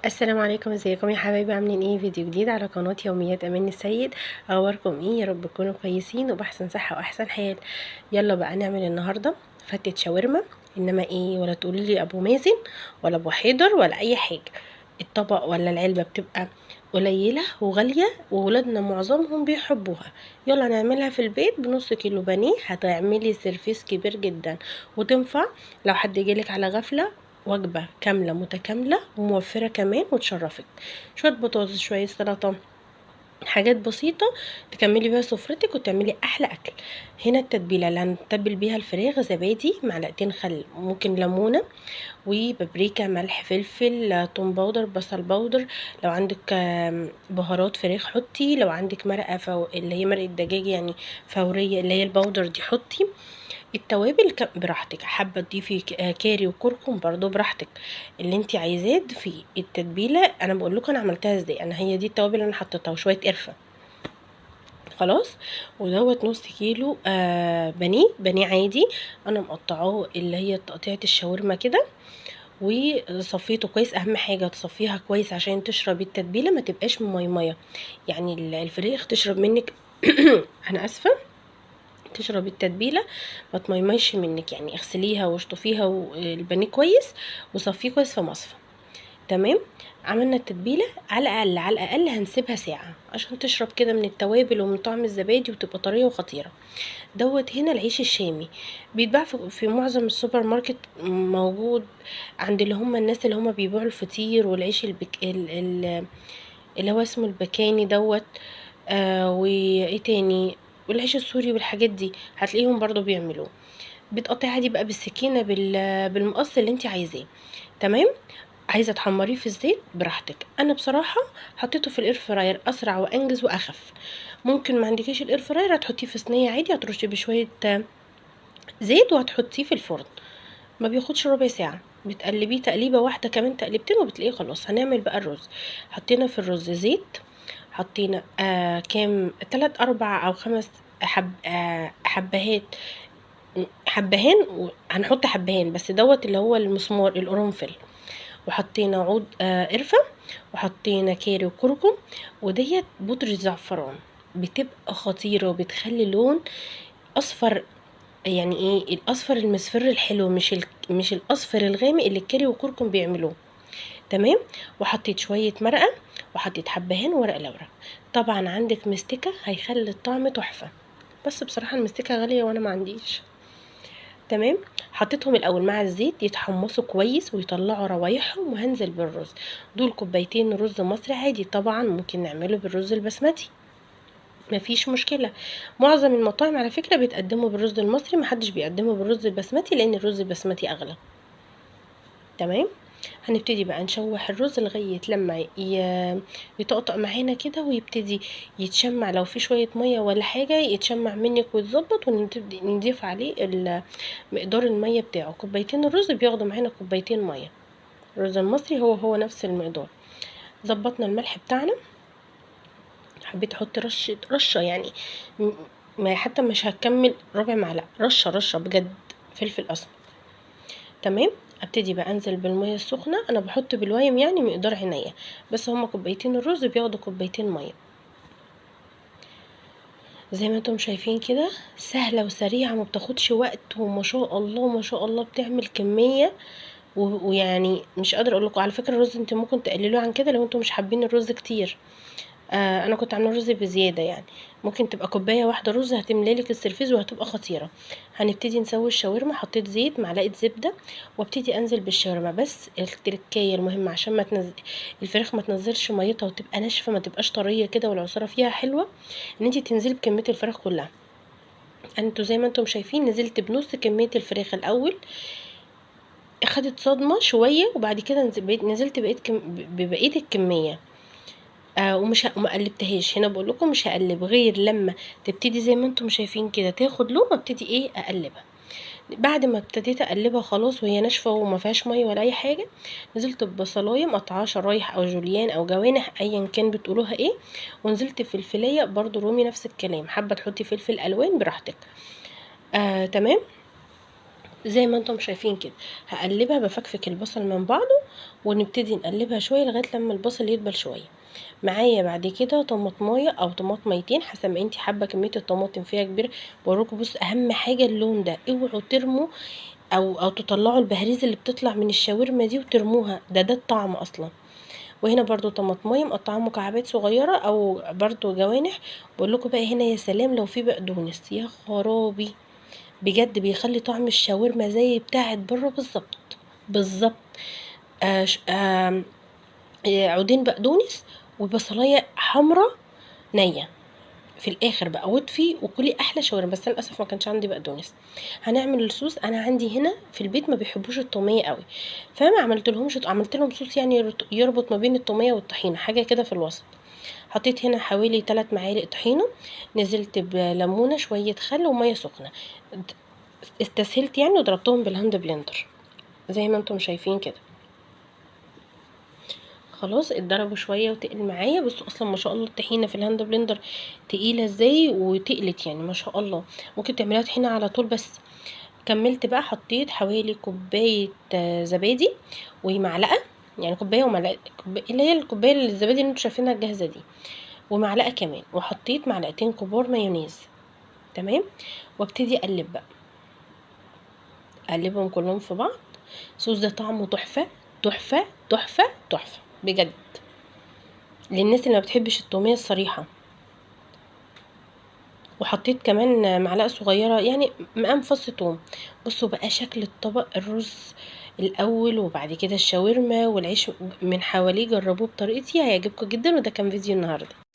السلام عليكم، ازيكم يا حبايبي؟ عاملين ايه؟ فيديو جديد على قناة يوميات اماني السيد. اخباركم ايه؟ يا رب تكونوا كويسين وباحسن صحة واحسن حال. يلا بقى نعمل النهارده فتة شاورما، انما ايه ولا تقولي لي ابو مازن ولا ابو حيدر ولا اي حاجة. الطبق ولا العلبة بتبقى قليله وغاليه وولادنا معظمهم بيحبوها. يلا نعملها في البيت بنص كيلو بانيه، هتعملي سيرفيس كبير جدا وتنفع لو حد جالك على غفلة، وجبة كاملة متكاملة وموفرة كمان وتشرفك. شوية بطاطس، شوية سلطة، حاجات بسيطة تكملي بيها سفرتك وتعملي أحلى أكل. هنا التتبيلة اللي هنتبل بيها الفراخ: زبادي، معلقتين خل، ممكن ليمونة، وبابريكا، ملح، فلفل، توم powder، بصل powder. لو عندك بهارات فراخ حطي، لو عندك مرقة اللي هي مرقة دجاج يعني فورية اللي هي ال powder دي حطي. التوابل براحتك، حابة تضيفي كاري وكركم برضو براحتك، اللي انت عايزاه في التتبيله. انا بقول لكم انا عملتها ازاي، انا هي دي التوابل اللي انا حطيتها وشوية قرفه خلاص. ودوت نص كيلو بانيه، بانيه عادي انا مقطعاه اللي هي تقطيعه الشاورما كده، وصفيته كويس. اهم حاجة تصفيها كويس عشان تشربي التتبيله، ما تبقاش ميميه، يعني الفراخ تشرب منك انا اسفه، تشرب التتبيله ما تميميش منك، يعني اغسليها واشطفيها والبانيه كويس وصفيه كويس في مصفى. تمام، عملنا التتبيله على الاقل على الاقل هنسيبها ساعة عشان تشرب كده من التوابل ومن طعم الزبادي وتبقى طرية وخطيرة. دوت هنا العيش الشامي بيتباع في معظم السوبر ماركت، موجود عند اللي هم الناس اللي هم بيبيعوا الفطير والعيش البك... ال... ال... اللي هو اسمه البكاني دوت، وايه تاني، والعيش السوري والحاجات دي هتلاقيهم برضو بيعملوه. بتقطعي دي بقى بالسكينة بالمقص اللي انت عايزاه. تمام، عايزه تحمريه في الزيت براحتك. انا بصراحة حطيته في ال air fryer، اسرع وانجز واخف. ممكن ما عندكيش ال air fryer هتحطيه في صينية عادي، هترشيه بشوية زيت وهتحطيه في الفرن، ما بياخدش ربع ساعة. بتقلبيه تقليبه واحدة كمان تقليبتين وبتلاقيه خلاص. هنعمل بقى الرز. حطينا في الرز زيت، حطينا كام 3 4 او 5 حب حبهات، حبهان، هنحط حبهان بس دوت اللي هو المسمار القرنفل، وحطينا عود قرفه، وحطينا كاري وكركم، وديت بودره زعفران بتبقى خطيرة وبتخلي لون اصفر، يعني ايه الاصفر المصفر الحلو، مش الاصفر الغامق اللي الكاري والكركم بيعملوه. تمام، وحطيت شوية مرقه، وحطيت حبهان وورق لورا. طبعا عندك مستكه هيخلي الطعم تحفة، بس بصراحة المستكه غالية وانا ما عنديش. تمام، حطيتهم الاول مع الزيت يتحمصوا كويس ويطلعوا روايحهم، وهنزل بالرز. دول كوبايتين رز مصري عادي، طبعا ممكن نعمله بالرز البسمتي مفيش مشكلة. معظم المطاعم على فكرة بيتقدموا بالرز المصري، محدش بيقدمه بالرز البسمتي لان الرز البسمتي اغلى. تمام، هنبتدي بقى نشوح الرز لغاية لما يطقطق معانا كده ويبتدي يتشمع، لو في شوية مية ولا حاجة يتشمع منك ويتظبط، ونبتدي نضيف عليه مقدار المية بتاعه. كوبايتين الرز بياخدوا معانا كوبايتين مية، الرز المصري هو هو نفس المقدار. ظبطنا الملح بتاعنا، حبيت احط رشه رشه يعني ما حتى مش هكمل ربع معلقه، رشه رشه بجد فلفل اسمر. تمام، ابتدي بقى انزل بالمية السخنة، انا بحط بالوايم يعني مقدار عينيا، بس هما كوبايتين الرز بياخدوا كوبايتين مية. زي ما انتم شايفين كده سهلة وسريعة، ما بتاخدش وقت، وما شاء الله ما شاء الله بتعمل كمية ويعني مش قادرة اقول لكم. على فكرة الرز انتوا ممكن تقللوه عن كده لو انتم مش حابين الرز كتير، انا كنت عامله رز بزيادة، يعني ممكن تبقى كوباية واحدة رز هتملى لك السرفيز وهتبقى خطيرة. هنبتدي نسوي الشاورما. حطيت زيت، معلقه زبدة، وابتدي انزل بالشاورما. بس التركايه المهمة عشان ما تنزل الفراخ ما تنزلش ميتها وتبقى ناشفة، ما تبقاش طرية كده والعصاره فيها حلوة، ان انتي تنزلي بكمية الفراخ كلها. انتوا زي ما انتم شايفين نزلت بنص كمية الفراخ الاول، خدت صدمة شوية، وبعد كده نزلت ببقية الكمية. ومش وما قلبتهاش. هنا بقول لكم مش هقلب غير لما تبتدي زي ما انتم شايفين كده تاخد لون، وابتدي اقلبها. بعد ما ابتديت اقلبها خلاص وهي ناشفة وما فيهاش مية ولا اي حاجة، نزلت ببصلايه مقطعاها شرايح او جوليان او جوانح ايا كان بتقولوها ايه، ونزلت فلفلايه برضو رومي نفس الكلام، حابة تحطي فلفل الوان براحتك. تمام. زي ما انتم شايفين كده. هقلبها، بفكفك البصل من بعضه، ونبتدي نقلبها شوية لغاية لما البصل يدبل شوية. معايا بعد كده طماطمايه او طماطميتين حسب ما انتي حابة كمية الطماطم فيها كبيرة. بوريكم بص، اهم حاجة اللون ده، اوعوا ترموا او تطلعوا البهاريز اللي بتطلع من الشاورما دي وترموها، ده الطعم اصلا. وهنا برضو طماطمايه مقطعه مكعبات صغيرة او برضو جوانح. بقول لكم بقى هنا يا سلام لو في بقدونس، يا خرابي بجد بيخلي طعم الشاورما زي بتاعه بره بالظبط بالظبط. عودين بقدونس وبصلايه حمراء نيه في الاخر بقى، واطفي وكلي احلى شاورما. بس انا للاسف ما كانش عندي بقدونس. هنعمل الصوص. انا عندي هنا في البيت ما بيحبوش الطوميه قوي، فما عملت لهمش، عملت لهم صوص يعني يربط ما بين الطوميه والطحينه، حاجة كده في الوسط. حطيت هنا حوالي 3 معالق طحينه، نزلت بليمونه، شوية خل، ومية سخنة. استسهلت يعني وضربتهم بال hand blender زي ما انتم شايفين كده. خلاص اتضربوا شوية وتقل معايا. بصوا اصلا ما شاء الله الطحينه في ال hand blender تقيلة ازاي وتقلت يعني ما شاء الله. ممكن تعمليها طحينه على طول. بس كملت بقى، حطيت حوالي كوباية زبادي ومعلقة، يعني كوباية ومعلقة، اللي هي الكوباية الزبادي اللي انتوا شايفينها الجاهزة دي، ومعلقة كمان، وحطيت معلقتين كبار مايونيز. تمام. وابتدي اقلب بقى، اقلبهم كلهم في بعض. الصوص ده طعمه تحفة تحفة تحفة تحفة بجد، للناس اللي ما بتحبش التوميه الصريحة. وحطيت كمان معلقه صغيرة يعني مقام فص توم. بصوا بقى شكل الطبق، الرز الاول وبعد كده الشاورما والعيش من حواليه. جربوه بطريقتي هيعجبكم جدا. وده كان فيديو النهارده.